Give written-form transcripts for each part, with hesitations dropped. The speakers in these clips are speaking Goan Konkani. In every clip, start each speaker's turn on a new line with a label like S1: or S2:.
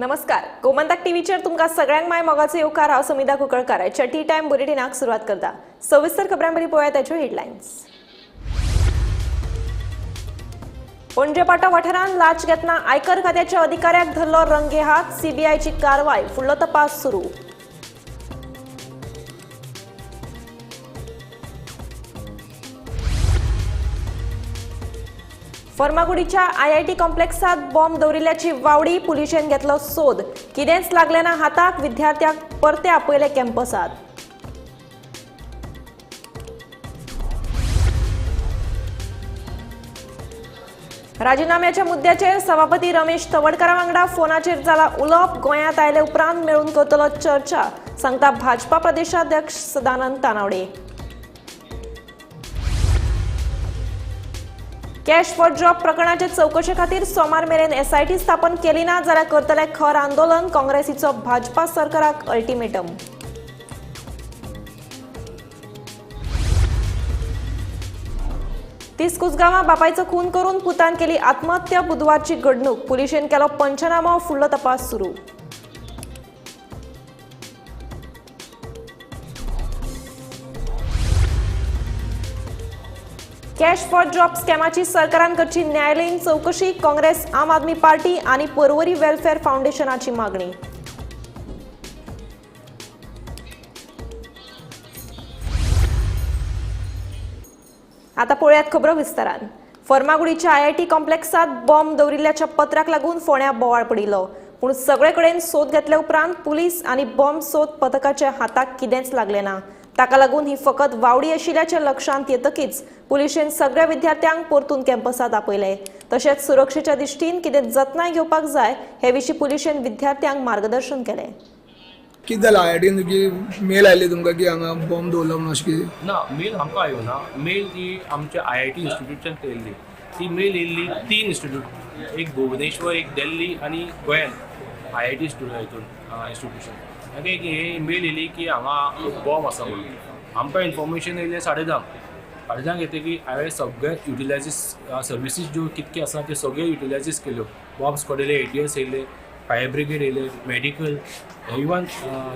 S1: नमस्कार, गोमंतक टीव्हीचेर तुमकां सगळ्यांक my मोगाचो येवकार. हांव समिधा कुंकळकार. आयच्या टी टायम बुलेटिनाक सुरवात करता. सविस्तर खबरां पयलीं पळोवया ताच्यो हेडलायन्स. पणजे पाटो वाठारांत लाच घेतना आयकर खात्याच्या अधिकाऱ्याक धरलो रंगे हात. सीबीआयची कारवाय, फुडलो तपास सुरू. फर्मागुडीच्या आयआयटी कॉम्प्लेक्सात बॉम्ब दवरिल्ल्याची वावडी, पुलिशेन घेतलो सोद. कितेंच लागलें ना हाताक, विद्यार्थ्यांक परते आपयले कॅम्पसात. राजीनाम्याच्या मुद्द्याचेर सभापती रमेश तवडकारा वांगडा फोनाचेर जाला उलोवप. गोंयांत आयले उपरांत मेळून करतलो चर्चा, सांगता भाजपा प्रदेशाध्यक्ष Sadanand Tanavade. Cash for job प्रकरणाचे चवकशे खातीर सोमार मेरेन एसआयटी स्थापन केली ना जाल्यार करतले खर आंदोलन. काँग्रेसीचो भाजपा सरकाराक अल्टिमेटम. 30 कुसगांवां बापायचो खून करून पुतान केली आत्महत्या. बुधवारची घडणूक. पुलिशेन केलो पंचनामो, फुडलो तपास सुरू. कॅश फॉर जॉब स्कॅमाची सरकारान करची न्यायालयीन चवकशी. काँग्रेस, आम आदमी पार्टी आनी पर्वरी वेलफेअर फावंडेशनाची मागणी. आता पळोवयात खबरो विस्तारान. फर्मागुडीच्या आयआयटी कॉम्प्लेक्सात बॉम्ब दवरिल्ल्याच्या पत्राक लागून फोंड्या बोवाळ पडिल्लो. पूण सगळे कडेन सोद घेतले उपरांत पुलीस आनी बॉम्ब सोद पथकाच्या हाताक कितेंच लागलें ना. ताका लागून ही फकत वावडी आशिल्ल्याचें लक्षांत येतकीच पुलिशेन सगळ्या विद्यार्थ्यांक परतून कॅम्पसात आपयले. तशेंच सुरक्षेच्या दृश्टीन कितें जतनाय घेवपाक जाय हे विशीं पुलिशेन विद्यार्थ्यांक मार्गदर्शन केलें.
S2: कितें जालें? आयआयटीन तुजी मेल आयली तुमकां की हांगा बॉम्ब दवरला म्हणून, अशें कितें?
S3: ना, मेल आमकां आयो ना. मेल ती आमच्या आयआयटी इन्स्टिट्यूटच्यान येयल्ली. ती मेल येयल्ली तीन इन्स्टिट्यूट, एक भुवनेश्वर, एक दिल्ली आनी गोंयान आयआयटी हितून इन्स्टिट्यूशन. ताका एक हे मेल येयली की हांगा एक बॉम्ब आसा म्हणून. आमकां इन्फॉर्मेशन येयलें 10:30. 10:30 येतकीर हांवें सगळे युटिलायजीस सर्विसीस ज्यो कितके आसा त्यो सगळे युटिलायजीस केल्यो. बॉम्ब स्क्वॉड येयले, एटीएस येयले, फायर ब्रिगेड येयले, medical, even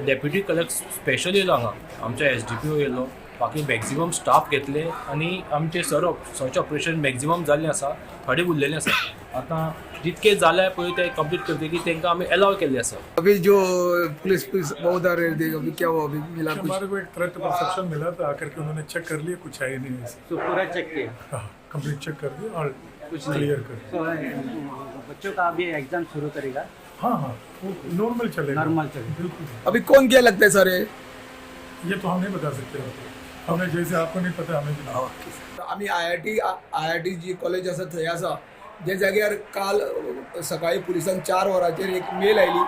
S3: deputy collector special येयलो हांगा, आमच्या एसडीपीओ येयलो, बाकी मॅक्झिमम स्टाफ घेतले आनी आमचे सर्च ऑपरेशन मॅक्झिमम जाल्लें आसा. थोडे उरलेले आसा. आतां जितके जाल्या पळय ते कंप्लीट करतकीर तांकां आमी एलाव केल्ले आसा.
S2: अभी जो पुलिस पुलिस बहुत आ रहे थे, अभी क्या हुआ? अभी मिला कुछ?
S4: हमारे को एक थ्रेट परसेप्शन मिला था, आकर के उन्होंने चेक कर लिया, कुछ है ही नहीं वैसे।
S5: तो पूरा चेक किया?
S4: हाँ, कंप्लीट चेक कर दिया और
S5: कुछ नहीं।
S4: क्लियर कर दिया।
S5: तो बच्चों का अभी एग्जाम शुरू करेगा?
S4: हाँ हाँ, वो नॉर्मल चलेगा।
S5: नॉर्मल चलेगा।
S4: बिल्कुल।
S2: अभी कौन क्या लगता है सर ये?
S4: ये तो हम नहीं बता सकते आपको। हमें जैसे आपको नहीं पता, हमें भी नहीं।
S2: आमी आयआयटी जी कॉलेज आसा थंय आसा, जे जाग्यार काल सकाळी पुलिसांक 4 वरांचेर एक मेल आयली.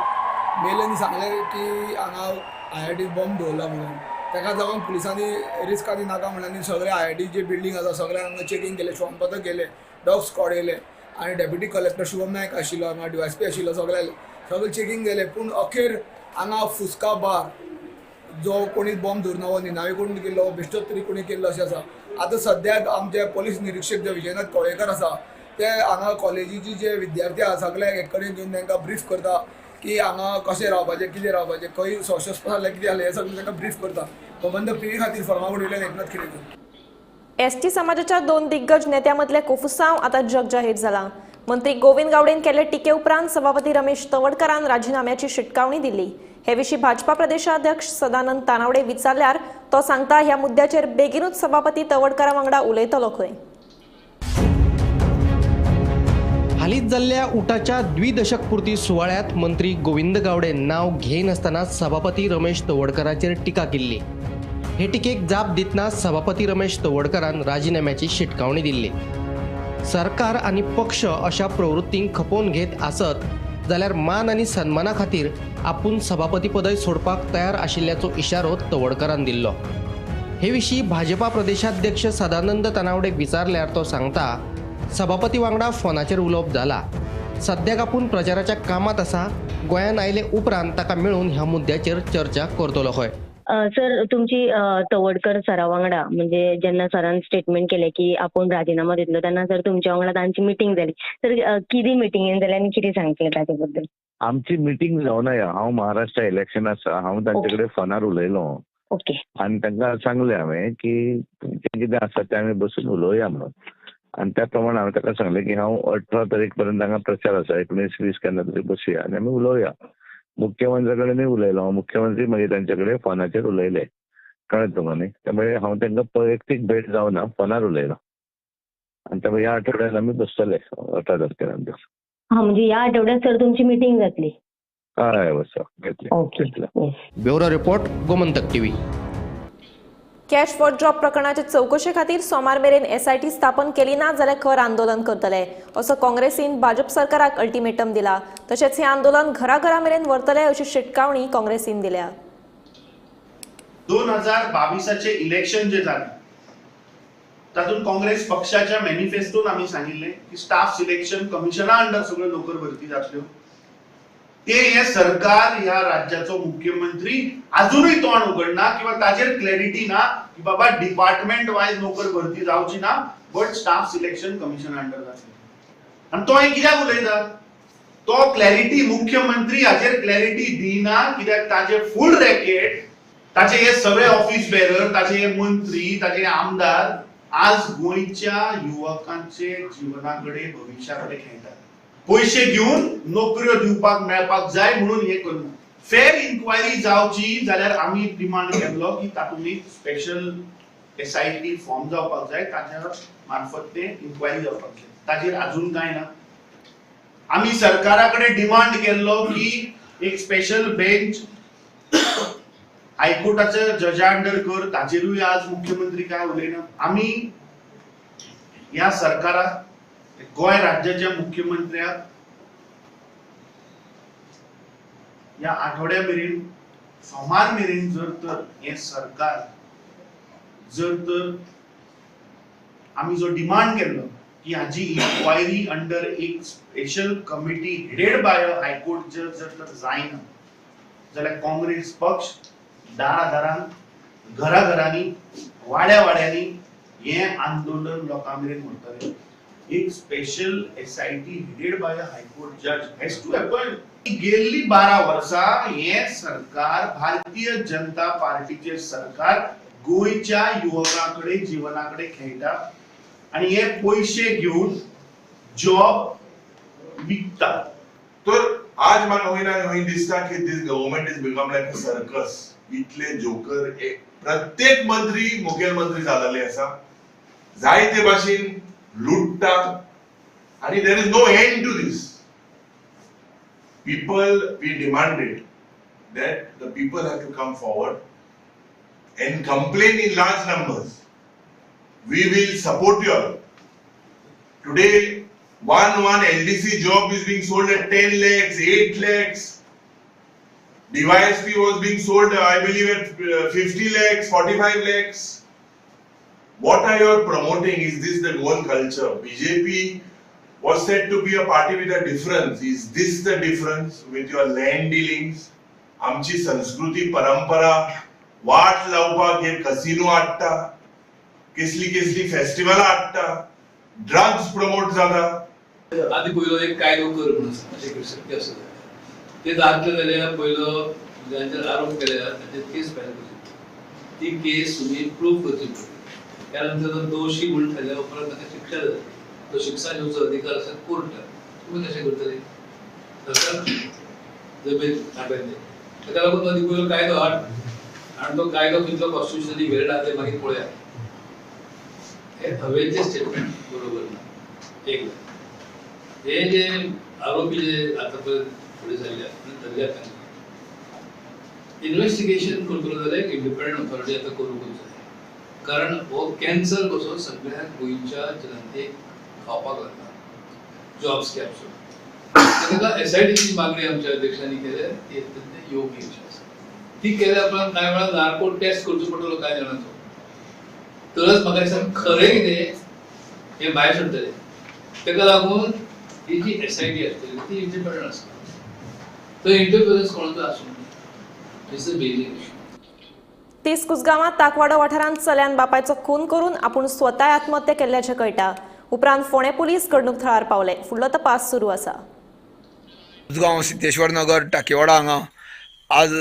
S2: मेलीन सांगलें की हांगा आयआयटी बॉम्ब दवरला म्हणून. ताका लागून पुलिसांनी रिस्क आनी नाका म्हणून सगळे आयआयटी जे बिल्डींग आसा सगळे हांगा चेकींग केलें, श्वान पथक गेलें, डॉग स्क्वॉड येयले आनी डेप्युटी कलेक्टर शुभम नायक आशिल्लो हांगा, डीवायएसपी आशिल्लो, सगळे सगळें चेकींग केलें. पूण अखेर हांगा फुस्का बार जो कोणी बॉम्ब धरून हो निनावी कोण केल्लो, बेश्टोच तरी कोणी केल्लो अशें आसा. आतां सद्याक आमचे पोलीस निरिक्षक जे विजयनाथ कवळेकर आसा ते हांगा कॉलेजीची जे विद्यार्थी आसा सगळे एक कडेन घेवन तांकां ब्रीफ करता की हांगा कशें रावपाचें, कितें रावपाचें, खंय संशयास्पद जालें, कितें जालें, हें सगळें तांकां ब्रीफ करता. गोमंतक टीव्ही खातीर फर्मागुडयेंतल्यान एकनाथ खेडेकर.
S1: एसटी समाजाच्या दोन दिग्गज नेत्यांमदले कोफुसांव आतां जग जाहीर जाला. मंत्री गोविंद गावडेन केल्ले टिके उपरांत सभापती रमेश तवडकारान राजीनाम्याची शिटकावणी दिली. हे विशीं भाजपा प्रदेशाध्यक्ष सदानंद तानावडे विचारल्यार तो सांगता, ह्या मुद्द्याचेर बेगीनूच सभापती तवडकारा वांगडा उलयतलो खंय.
S6: हालींच जाल्ल्या उटाच्या द्विदशकपूर्ती सुवाळ्यांत मंत्री गोविंद गावडे नांव घेयनासतना सभापती रमेश तवडकाराचेर टिका केल्ली. हे टिकेक जाप दितना सभापती रमेश तवडकारान राजीनाम्याची शिटकावणी दिल्ली. सरकार आनी पक्ष अशा प्रवृत्तींक खपोवन घेत आसत जाल्यार मान आनी सन्माना खातीर आपूण सभापतीपदय सोडपाक तयार आशिल्ल्याचो इशारो तवडकारान दिल्लो. हे विशीं भाजपा प्रदेशाध्यक्ष सदानंद तानावडेक विचारल्यार तो सांगता, सभापती वांगडा फोनाचेर उलोवप जाला. सद्याक आपूण प्रचाराच्या कामांत आसा. गोंयांत आयले उपरांत ताका मेळून ह्या मुद्द्याचेर चर्चा करतलो खंय.
S7: सर, तुमची तवडकर सरा वांगडा म्हणजे जेन्ना सरान स्टेटमेंट केलें की आपूण राजिनामो दितलो तेन्ना सर तुमच्या वांगडा तांची मिटींग जाली. सर, कितें मिटिंगेन जाली आनी कितें सांगचें ताचे बद्दल?
S8: आमची मिटींग जावना. हांव महाराष्ट्र इलेक्शन आसा, हांव तांचे कडेन फोनार उलयलो.
S7: ओके.
S8: आनी तांकां सांगलें हांवें की तुमचें कितें आसा तें आमी बसून उलोवया म्हणून. आनी त्या प्रमाणे हांवें ताका सांगलें की हांव 18 तारीख पर्यंत हांगा प्रचार आसा, 19-20 केन्ना तरी बसया आनी आमी उलोवया. मुख्यमंत्र्या कडेनूय उलयलो, मुख्यमंत्री मागीर तांचे कडेन फोनाचेर उलयले, कळ्ळें तुमकां न्ही. त्यामुळे हांव तांकां वैयक्तीक भेट जावना, फोनार उलयलो. आनी त्यामुळे ह्या आठवड्यान आमी बसतले 18 तारखेर आमच्या.
S7: हा, म्हणजे ह्या आठवड्यात सर तुमची मिटींग जातली?
S8: हय, बस घेतली.
S7: Okay.
S6: Bureau report, Gomantak TV.
S1: Cash for job प्रकरणाचे चवकशे खातीर सोमार मेरेन एसआयटी स्थापन केली ना जाल्यार खर आंदोलन करतले असो काँग्रेसीन भाजप सरकाराक अल्टिमेटम दिला. तशेंच हें आंदोलन घराघरा मेरेन व्हरतले अशी शिटकावणी काँग्रेसीन दिल्या.
S9: 2022 इलेक्शन जे जालें तातूंत काँग्रेस पक्षाच्या मॅनिफेस्टोन आमी सांगिल्लें की स्टाफ सिलेक्शन कमिशना अंडर सगळ्यो नोकर भरती जातल्यो. ते हे सरकार, ह्या राज्याचो मुख्यमंत्री अजूनय तोंड उगडना किंवा ताजेर क्लॅरिटी ना की बाबा डिपार्टमेंट वायज नोकर भरती जावची ना, but staff selection commission under जातली. आनी तो हें कित्याक उलयता? तो क्लॅरिटी मुख्यमंत्री हाजेर क्लॅरिटी दिना कित्याक ताजे फूल रॅकेट, ताचे हे सगळे ऑफिस बेरर, ताचे हे मंत्री, ताचे आमदार आज गोंयच्या युवकांचे जिवना कडेन, भविश्या कडेन खेळटात. पयशे घेवन नोकऱ्यो दिवपाक मेळपाक जाय म्हणून हे करना. फेर इन्क्वायरी जावची जाल्यार आमी डिमांड केल्लो की तातूंत एक स्पेशल SIT form जावपाक जाय, ताच्या मार्फत ते इन्क्वायरी जावपाक जाय. ताचेर अजून कांय ना. आमी सरकारा कडेन डिमांड केल्लो की एक स्पेशल बेंच हायकोर्टाच्या जजा अंडर कर, ताचेरूय आज मुख्यमंत्री काय उलयना. आमी ह्या सरकाराक, गोंय राज्याच्या मुख्यमंत्र्याक ह्या आठवड्या मेरेन, सोमार मेरेन जर तर हें सरकार जर तर आमी जो डिमांड केल्लो की हाजी इन्क्वायरी अंडर एक special committee headed by a high court जज जर तर जायना जाल्यार काँग्रेस पक्ष दारा दारान, घरा घरांनी, वाड्या वाड्यांनी हें आंदोलन लोकां मेरेन व्हरतले. एक special SIT headed by a high court जज हॅज टू अपॉइंट. गेल्ली 12 वर्सां हें सरकार, भारतीय जनता पार्टीचें सरकार गोंयच्या युवकां कडेन, जिवना कडेन खेळटा आनी हे पयशे घेवन जॉब विकता.
S10: तर आज म्हाका खंय ना खंय दिसता की this government is become like a circus. इतले जोकर, प्रत्येक मंत्री मुखेलमंत्री जाल्ले आसा, जायते भाशेन लुट्टा आनी there is no end to this. People, we demanded that the people have to come forward and complain in large numbers. We will support you all. Today, one LDC job is being sold at 10 lakhs, 8 lakhs. DYSP was being sold, I believe, at 50 lakhs, 45 lakhs. What are you promoting? Is this the Goan culture? BJP was said to be a party with a difference. Is this the difference with your land dealings? आमची संस्कृती, परंपरा वाट लावपाक हे कसिनो हाडटा, कसली कसली फेस्टिवलां हाडटा, ड्रग्स प्रमोट जाता.
S11: आदी पयलो एक कायदो कर म्हणून अशें शक्य आसा ते जातले जाल्यार पयलो जांचेर आरोप केल्या तांचेर केस फायल करची, ती केस तुमी प्रूव करची पडली. त्या नंतर तो दोशी म्हणून ठरल्या उपरांत ताका शिक्षा जाली, तो शिक्षा घेवचो अधिकार आसा कोर्टाक. तुमी कशें करतले? सरकार जमीन ताब्यांत दिली. ताका लागून आदी पयलो कायदो हाड आनी तो कायदो कितलो कॉन्स्टिट्युशनली व्हॅलिड आहा तें मागीर पळया. हे हवेचे स्टेटमेंट बरोबर ना. एक हे जे आरोपी जे आतां पर्यंत फुडें जाल्ले धरल्या तांकां इन्वेस्टिगेशन करतलो जाल्यार एक इंडिपेंडंट ऑथॉरिटी आतां करूंकूच जाय, कारण हो कॅन्सर कसो सगळ्या गोंयच्या जनतेक खावपाक लागला, जॉब्स कॅप्सूल. ताका एसआयटीची मागणी आमच्या अध्यक्षांनी केल्या ती अत्यंत योग्य अशी आसा. ती केल्या उपरांत कांय वेळार नार्को टेस्ट करचो पडटलो कांय जाणांचो, तरच म्हाका दिसता खरें कितें हें भायर सरतलें. ताका लागून ही जी एसआयटी आसतली ती इंडिपेंडंट आसता, तो इंटरफिरन्स कोणाचो आसूंक ना. This is basic issue.
S1: तीस कुसगांवांत ताकवाडो वाठारांत चल्यान बापायचो खून करून आपूण स्वताय आत्महत्या केल्ल्याचें कळटा. उपरांत फोंडें पुलीस घडणूक थळार पावले. फुडलो तपास सुरू आसा.
S2: उसगांव सिद्धेश्वर नगर टाकेवाडा हांगा आज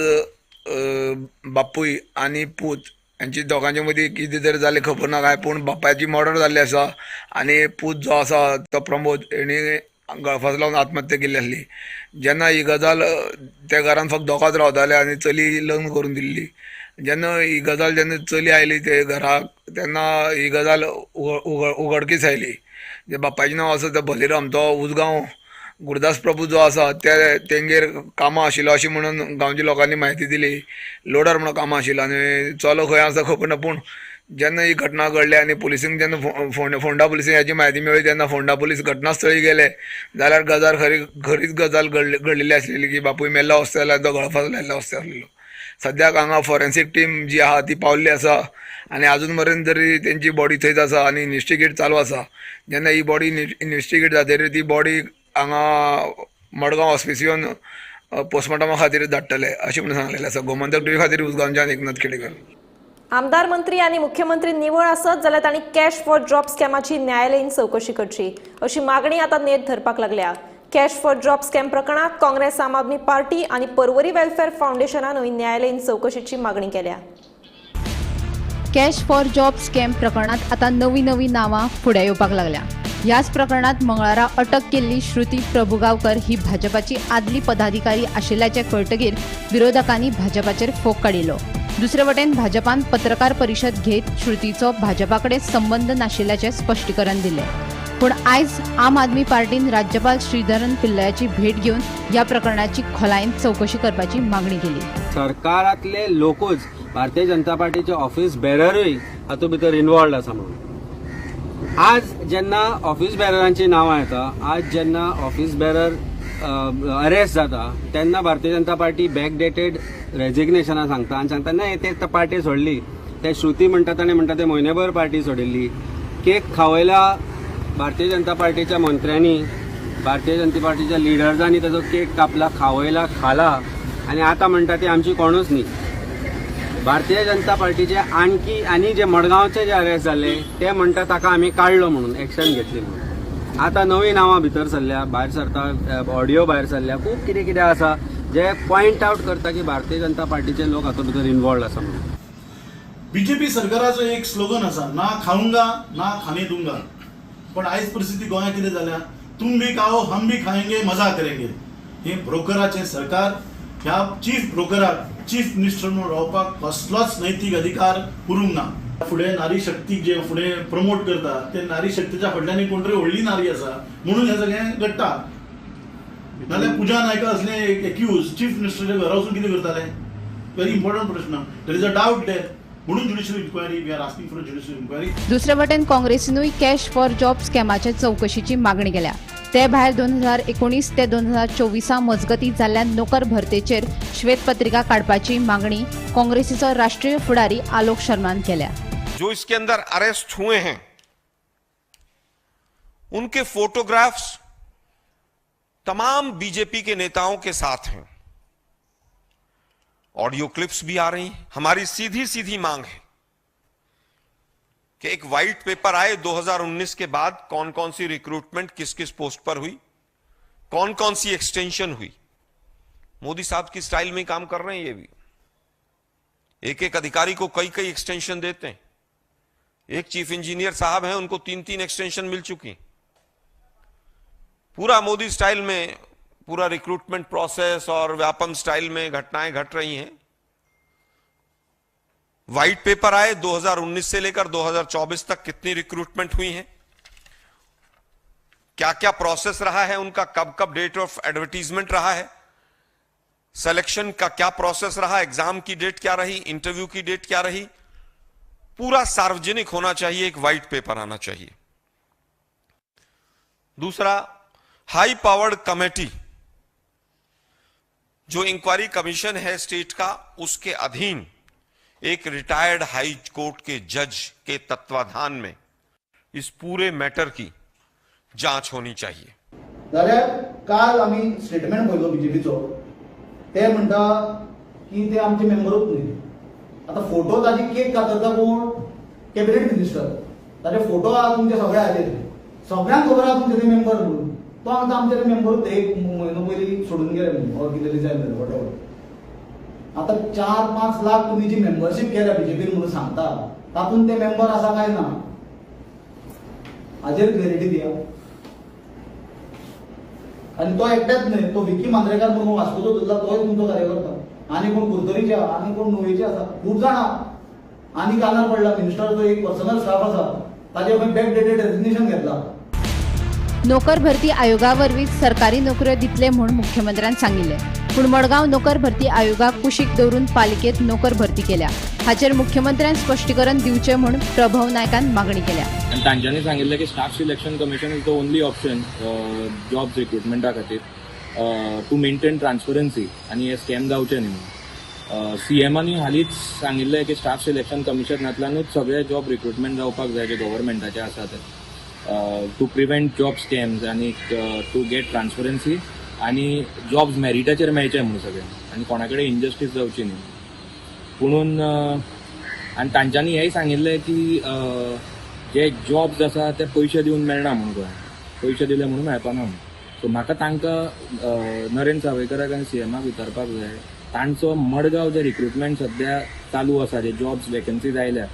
S2: बापूय आनी पूत यांची दोगांचे मदीं कितें तरी जालें खबर ना काय, पूण बापायची मर्डर जाल्ली आसा आनी पूत जो आसा तो प्रमोद हेणी गळफास लावन आत्महत्या केल्ली आसली. जेन्ना ही गजाल त्या घरान फक्त दोगांच रावताले आनी चली लग्न करून दिल्ली. जेन्ना ही गजाल जेन्ना चली आयली ते घराक तेन्ना ही गजाल उघडकीस आयली. जे बापायचें नांव आसा तें बलिराम, तो उसगांव गुरुदास प्रभू जो आसा ते तेंगेर कामां आशिल्लो अशें म्हणून गांवच्या लोकांनी म्हायती दिली. लोडर म्हणून कामां आशिल्लो आनी चलो खंय आसा खबर ना. पूण जेन्ना ही घटना घडली आनी पुलिसींक जेन्ना फोंडा पुलिसींक हाची म्हायती मेळ्ळी तेन्ना फोंडा पुलीस घटनास्थळी गेले जाल्यार गजाल खरीच गजाल घडलेली आसलेली की बापूय मेल्लो अवस्थेंत जाल्यार तो गळफास लायिल्लो अवस्थेंत आसलेलो. सद्याक हांगा फॉरेन्सीक टीम जी आहा ती पावल्ली आसा आनी आजून मेरेन तरी तेंची बॉडी थंयच आसा आनी इन्वेस्टिगेट चालू आसा. जेन्ना ही बॉडी इन्वेस्टिगेट जातरी ती बॉडी हांगा मडगांव हॉस्पिसियोन पोस्टमॉर्टमा खातीर धाडटले अशें म्हणून सांगलेलें आसा. गोमंतक टीव्ही खातीर उसगांवच्यान एकनाथ खेडेकर.
S1: आमदार, मंत्री आनी मुख्यमंत्री निवळ आसत जाल्यार तांणी कॅश फॉर जॉब स्कॅमाची न्यायालयीन चवकशी करची अशी मागणी आतां नेट धरपाक लागल्या. कॅश फॉर जॉब स्कॅम प्रकरणात काँग्रेस, आम आदमी पार्टी आनी परवरी वेलफेअर फावंडेशनानूय न्यायालयीन चवकशीची मागणी केल्या.
S12: कॅश फॉर जॉब स्कॅम प्रकरणात आतां नवी नवी नांवां फुडें येवपाक लागल्या. ह्याच प्रकरणात मंगळारा अटक केल्ली श्रुती प्रभुगांवकर ही भाजपाची आदली पदाधिकारी आशिल्ल्याचें कळटकीर विरोधकांनी भाजपाचेर फोग काडिल्लो. दुसरे वटेन भाजपान पत्रकार परिशद घेत श्रुतीचो भाजपा कडेन संबंद नाशिल्ल्याचें स्पश्टीकरण दिलें. पूण आयज आम आदमी पार्टीन राज्यपाल श्रीधरन पिल्लयाची भेट घेवन ह्या प्रकरणाची खोलायेन चवकशी करपाची मागणी केली.
S13: सरकारांतले लोकूच भारतीय जनता पार्टीचे ऑफिस बेररूय हातूंत भितर इन्वॉल्ड आसा म्हणून आज जेन्ना ऑफिस बेररांची नांवां येता, आज जेन्ना ऑफिस बेरर अरेस्ट जाता तेन्ना भारतीय जनता पार्टी बॅकडेटेड रेजिग्नेशनां सांगता आनी सांगता नाही ते पार्टी सोडली. ते श्रुती म्हणटा ताणें म्हणटा ते म्हयनेभर पार्टी सोडिल्ली. केक खावयला भारतीय जनता पार्टीच्या मंत्र्यांनी, भारतीय जनता पार्टीच्या लिडर्सांनी ताजो केक कापला, खावयला, खाला आनी आतां म्हणटा ती आमची कोणूच न्ही. भारतीय जनता पार्टीचे आणखी आनी जे मडगांवचे जे अरेस्ट जाले ते म्हणटा ताका आमी काडलो म्हणून, एक्शन घेतली म्हणून. आतां नवी नांवां भितर सरल्या, भायर सरता, ऑडियो भायर सरल्या, खूब कितें कितें आसा जे पॉयंट आउट करता की भारतीय जनता पार्टीचे लोक हातूंत भितर इन्वॉल्ड आसा म्हणून.
S9: बीजेपी सरकाराचो एक स्लोगन आसा, ना खाऊंगा ना खाने दूंगा. पण आयज परिस्थिती गोंयांत कितें जाल्या, तुम भी खाओ हम भी खाएंगे मजा करेंगे. हे ब्रोकराचें सरकार, ह्या चीफ ब्रोकराक चीफ मिनिस्टर म्हणून रावपाक कसलोच नैतीक अधिकार उरूंक ना. फुडें नारी शक्तीक जे फुडें प्रमोट करता ते नारी शक्तीच्या फाटल्यान कोण तरी व्हडली नारी आसा म्हणून हें सगळें घडटा. नाल्यार पुजा नायका असले एक्यूज चीफ मिनिस्टराच्या घरा वचून कितें करताले? व्हेरी इम्पॉर्टंट प्रश्न. There is a doubt there म्हणून judicial inquiry, we are asking for judicial inquiry.
S12: दुसरे वटेन काँग्रेसीनूय कॅश फॉर जॉब स्कॅमाचे चवकशीची मागणी केल्या. ते भायर 2019 ते 2024 मजगती जाल्ल्या नोकर भरतेचेर श्वेतपत्रिका काडपाची मागणी काँग्रेसीचो राष्ट्रीय फुडारी आलोक शर्मान केल्या.
S10: जो इसके अंदर अरेस्ट हुए हैं उनके फोटोग्राफ्स तमाम बीजेपी के नेताओं के साथ हैं, ऑडियो क्लिप्स भी आ रही हैं। हमारी सीधी सीधी मांग है कि एक वाइट पेपर आए 2019 के बाद कौन कौन सी रिक्रूटमेंट किस किस पोस्ट पर हुई, कौन कौन सी एक्सटेंशन हुई। मोदी साहब की स्टाइल में काम कर रहे हैं ये भी, एक एक अधिकारी को कई कई एक्सटेंशन देते हैं। एक चीफ इंजीनियर साहब हैं, उनको 3-3 एक्सटेंशन मिल चुकी। पूरा मोदी स्टाइल में पूरा रिक्रूटमेंट प्रोसेस और व्यापम स्टाइल में घटनाएं घट रही हैं। व्हाइट पेपर आए 2019 से लेकर 2024 तक कितनी रिक्रूटमेंट हुई है, क्या क्या प्रोसेस रहा है उनका, कब कब डेट ऑफ एडवर्टीजमेंट रहा है, सिलेक्शन का क्या प्रोसेस रहा, एग्जाम की डेट क्या रही, इंटरव्यू की डेट क्या रही, पूरा सार्वजनिक होना चाहिए, एक व्हाइट पेपर आना चाहिए। दूसरा, हाई पावर्ड कमेटी जो इंक्वायरी कमीशन है स्टेट का, उसके अधीन एक रिटायर्ड हाई कोर्ट के जज के तत्वाधान में इस पूरे मैटर की जांच होनी चाहिए।
S14: जाल्यार काल आमी स्टेटमेंट पळयलो बीजेपीचो, ते म्हणटा की ते आमचे मेंबरूच न्ही। आतां फोटो ताजी केक कातरता कोण? Cabinet minister. ताजे फोटो आहा तुमचे सगळे हाजेर, सगळ्यांक खबर आहा तुमचे ते मेंबर म्हणून. तो आतां आमचे ते मेंबरूच एक म्हयनो पयलीं सोडून गेले म्हणून, ऑर कितें रिजायन जालें what ever. आतां 4-5 लाख तुमी जी मेंबरशीप केल्या बीजेपीन म्हणून सांगता, तातूंत ते मेंबर आसा काय ना हाजेर क्लॅरिटी दिया. आनी तो एकटेच न्हय, तो विकी मांद्रेकार म्हणून वास्कोचो धरला, तोय तुमचो कार्यकर्ता. आनी कोण कुरतरीचे आहा, आनी कोण नुवेचे आसा, खूब जाणां. आनी कानार पडला मिनिस्टराचो एक पर्सनल स्टाफ आसा, ताजे खंय बॅक डेटेड रेजिग्नेशन घेतला.
S12: नोकर भरती आयोगा वरवीं सरकारी नोकऱ्यो दितले म्हूण मुख्यमंत्र्यान सांगिल्लें, पूण मडगांव नोकर भरती आयोगाक कुशीक दवरून पालिकेत नोकर भरती केल्या. हाचेर मुख्यमंत्र्यान स्पश्टीकरण दिवचें म्हूण प्रभव नायकान मागणी केल्या.
S3: आनी तांच्यांनी सांगिल्लें की staff selection commission is the only option jobs रिक्रुटमेंटा खातीर टू मेंटेन ट्रान्सपरन्सी आनी हे स्कॅम जावचे न्ही म्हणून. सीएमांनी हालींच सांगिल्लें की स्टाफ सिलेक्शन कमिशनांतल्यानूच सगळे जॉब रिक्रुटमेंट जावपाक जाय जे गव्हर्मेंटाचे आसा ते, टू प्रिवेंट जॉब स्कॅम्स आनी टू गेट ट्रान्सपरन्सी आनी जॉब्स मेरिटाचेर मेळचे म्हणून सगळ्यांक आनी कोणा कडेन इनजस्टीस जावची न्ही. पुणून आनी तांच्यांनी हेंय सांगिल्लें की जे जॉब्स आसा ते पयशे दिवन मेळना म्हणून, गोंयांत पयशे दिले म्हणून मेळपाना म्हणून. सो म्हाका तांकां नरेंद्र सावयकराक आनी सीएमाक विचारपाक जाय, तांचो मडगांव जे रिक्रुटमेंट सद्या चालू आसा, जे जॉब्स वेकन्सीज आयल्या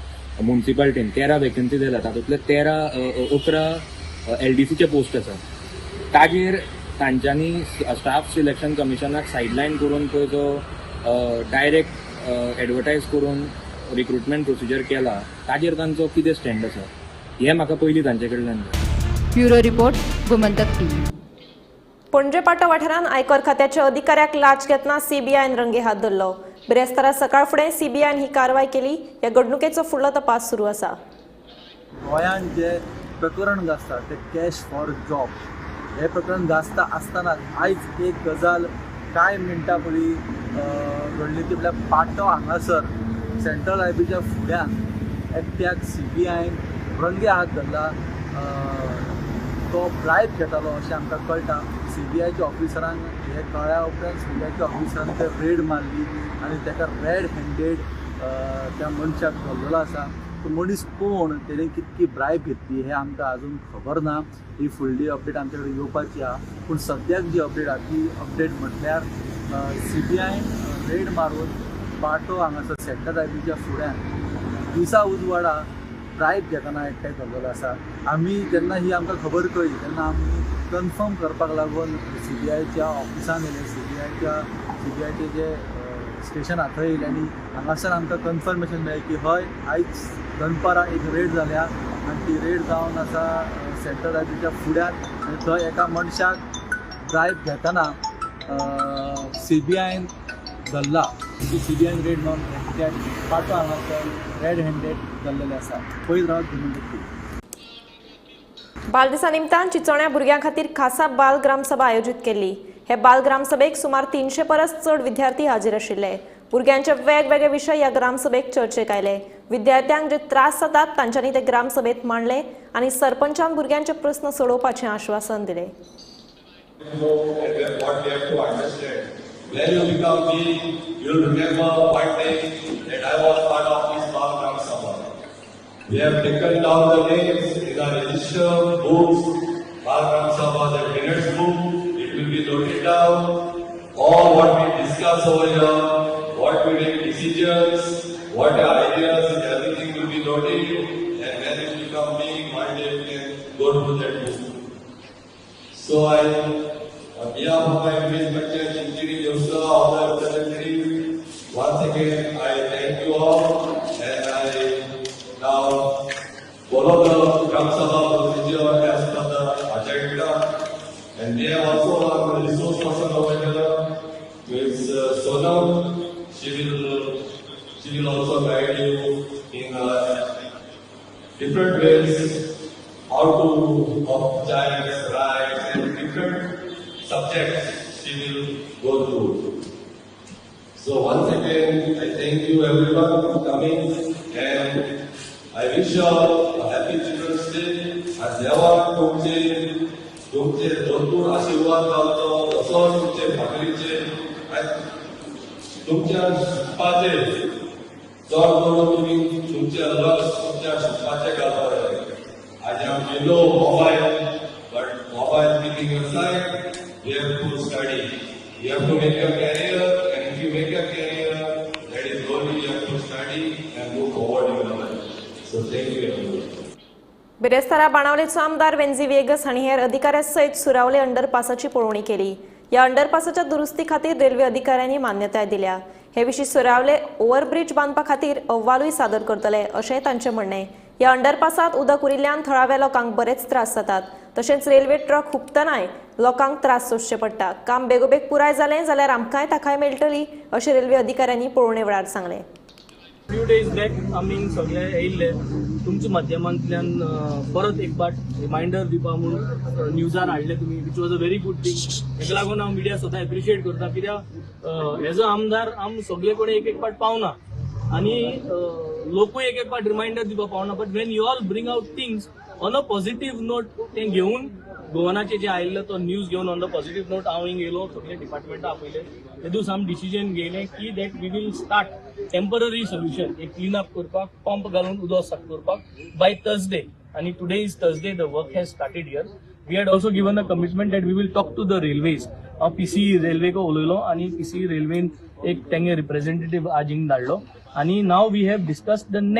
S3: मुन्सिपालिटीन 13 वेकन्सीज आयल्या, तातूंतले 11 एलडीसीचे पोस्ट आसा, ताजेर तांच्यांनी स्टाफ सिलेक्शन कमिशनाक सायडलायन करून पळय जो डायरेक्ट एडवर्टायज करून रिक्रुटमेंट प्रोसिजर केला, ताजेर तांचो कितें स्टँड आसा हें म्हाका पयलीं तांचे कडल्यान.
S12: Bureau report, Gomantak TV.
S1: Panaji Patto वाठारांत आयकर खात्याच्या अधिकाऱ्याक लाच घेतना सीबीआयन रंगे हात धरलो. बिरेस्तारा सकाळ फुडें सीबीआयन ही कारवाय केली. ह्या घडणुकेचो फुडलो तपास सुरू आसा.
S15: गोंयांत जे प्रकरण गाजता ते कॅश फॉर जॉब हे प्रकरण गाजता आसतना आयज एक गजाल कांय मिनटां पयलीं घडली, ती म्हळ्यार पाटो हांगासर सेंट्रल लायब्ररीच्या फुड्यान एकट्याक सीबीआयन रंगे हात धरला. तो ब्रायब घेतालो अशें आमकां कळटा. सीबीआयच्या ऑफिसरांक हें कळ्ळ्या उपरांत सीबीआयच्या ऑफिसरान ते रेड मारली आनी ताका रेड हँडेड त्या मनशाक धरलेलो आसा. तो मनीस कोण, तेणें कितकी ब्रायब घेतली हें आमकां आजून खबर ना. ही फुडली अपडेट आमचे कडेन येवपाची आहा. पूण सद्याक जी अपडेट आहा ती अपडेट म्हटल्यार सीबीआयन रेड मारून पाटो हांगासर सेंट्रल लायब्ररीच्या फुड्यान दिसा उजवाडा ब्रायब घेतना एकठांय धरलेलो आसा. आमी जेन्ना ही आमकां खबर कळ्ळी तेन्ना आमी कन्फर्म करपाक लागून सीबीआयच्या ऑफिसान येयले, सीबीआयचे जे स्टेशन आहा थंय येयले आनी हांगासर आमकां कन्फर्मेशन मेळ्ळें की हय आयज दनपारां एक रेड जाल्या आनी ती रेड जावन आसा सेंट्रल लायब्ररीच्या फुड्यान आनी थंय एका मनशाक ब्रायब घेतना सीबीआयन धरला. ती सीबीआयन रेड मारून एकट्याक पाटो हांगासर रेड हँडेड धरलेले आसा. पयत रावत गोमंतक टीव्ही.
S1: बालदिसा निमतान चिचोण्या भुरग्यां खातीर खासा बाल ग्रामसभा आयोजीत केल्ली. हे बाल ग्रामसभेक सुमार 300 परस चड विद्यार्थी हाजीर आशिल्ले. भुरग्यांचे वेगवेगळे विशय ह्या ग्रामसभेक चर्चेक आयले. विद्यार्थ्यांक जे त्रास जातात तांच्यांनी ते ग्रामसभेत मांडले आनी सरपंचान भुरग्यांचे प्रस्न सोडोवपाचें आश्वासन दिलें.
S16: When you become big, you'll remember one day that I was part of this Bal Gram Sabha. We have taken down the names in our register books, Bal Gram Sabha, the minutes book, it will be noted down. All what we discuss over here, what we make decisions, what are ideas, everything will be noted. And when you become big, one day you can go to that book. So I, on behalf of my village panchayat, Chinchini, Yosa, all the representatives, once again I thank you all, and I now follow the Gram Sabha procedure as per the agenda. And we have also our resource person over here, Ms. Sonam. She will also guide you in different ways how to of child's rights and different subjects she will go through. So once again, I thank you everyone for coming, and I wish you all a happy Children's Day. And देवाक तुमचे तुमचे भरपूर आशीर्वाद गावचो, तसोच तुमचे भाकरीचे आनी तुमच्या शिकपाचे चड करून तुमी तुमचें लक्ष तुमच्या शिकपाचें घालपाक जाय. आज आमचे लो mobile, but mobile keeping aside, you have to study, you have to make a career, and if you make a career, that is only you have to study and move forward in your life. So thank you everyone.
S1: बिरेस्तारा बाणावलेचो आमदार वेन्झी व्हिएगस हांणी हेर अधिकाऱ्यां सयत सुरावले अंडरपासाची पळोवणी केली. ह्या अंडरपासाच्या दुरुस्ती खातीर रेल्वे अधिकाऱ्यांनी मान्यताय दिल्या. हे विशीं सुरावले ओव्हरब्रिज बांदपा खातीर अहवालूय सादर करतले अशेंय तांचें म्हणणें. ह्या अंडरपासांत उदक उरिल्ल्यान थळाव्या लोकांक बरेच त्रास जातात. तशेंच रेल्वे ट्रक हुपतनाय लोकांक त्रास सोंसचे पडटा. काम बेगोबेग पुराय जालें जाल्यार आमकांय थाकाय मेळटली अशें रेल्वे अधिकाऱ्यांनी पळोवणे वेळार सांगलें.
S17: फ्यू डेज बॅक आमी सगळे येयल्ले तुमच्या माध्यमांतल्यान परत एक फावट रिमायंडर दिवपा म्हूण न्यूजार हाडले तुमी, which was a very good thing. हेका लागून हांव मिडिया स्वता एप्रिशिएट करता, कित्याक एज अ आमदार आम सगळे कडेन एक एक फावट पावना आनी लोकूय एक एक फावट रिमायंडर दिवपाक पावना, but when you all bring out things on a positive note, तें घेवन गोवनाचे जे आयिल्लो तो न्यूज घेवन ऑन the positive note हांव हिंग येयलो, सगळे डिपार्टमेंटां आपयले. ते दीस आमी डिसिजन घेयलें की that we will start temporary solution, एक क्लीन अप करपाक, पंप घालून उदक साफ करपाक बाय थर्सडे. आनी today is Thursday, the work has started here. We had also given a commitment that we will talk to the railways. हांव पीसी रेल्वेक उलयलो आनी पीसी रेल्वेन एक तेंगे रिप्रेझेंटेटिव्ह आज हिंग धाडलो आनी now we have discuss the next